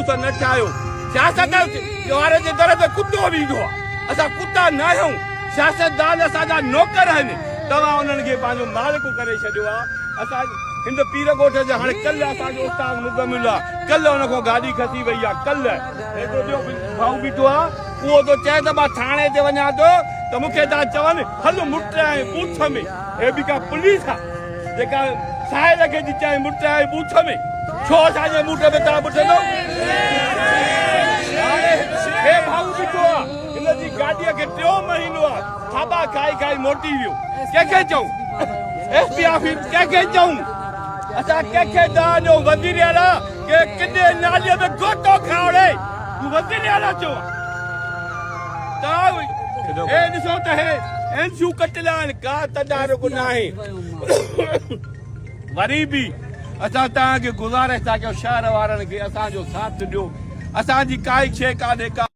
ته نه ٺاهيو. سياست وارن جي در تي ڪتو به ايندو آهي. اسان ڪتا ناهيون. سياستدان اسان جا نوڪر آهن. توهان انهن کي پنهنجو مالڪ ڪري ڇڏيو آهي. اسان هند پير ڳوٺ جا هاڻي ڪلهه اسان جو استاد مزمل آهي. ڪلهه ان کان گاڏي کسي وئي آهي. ڪلهه هڪڙو ٻيو ڀائو بيٺو آهي. اهو ٿو چئي ته مان ٿاڻي تي وڃان ٿو ته مون کي ٿا چون هل مٽ ۽ ٻوٿ ۾. هي به ڪا پوليس آهي. جيڪا ساحل کي ٿي چئي مٽ ۽ ٻوٿ ۾، ڇو اسان جي ٻوٽ ۾ توهان پڇندو؟ هاڻي هي ڀائو بيٺو آ، هن جي گاڏيء کي ٽيون مهينو آ، ٿاٻا کائي کائي موٽي ويو. ڪنهن کي چئون؟ ايس پي آفيس ڪنهن کي چئون؟ اسان ڪنهن کي دانهن ڏيون؟ وزير اعليٰ ڪنهن ڪني ناليء ۾ گوتو کائو ڙي، تون وزير اعليٰ ٿيو آن. توهان هي ڏسو ته هي اين سيون ڪٽيل آهن، ڪا تدارڪ ناهي. وري به اسان توهان کي گذارش ٿا ڪيون شهر وارن کي اسان جو ساٿ ڏيو، اسان جي ڪائي شيء ڪانهي ڪا.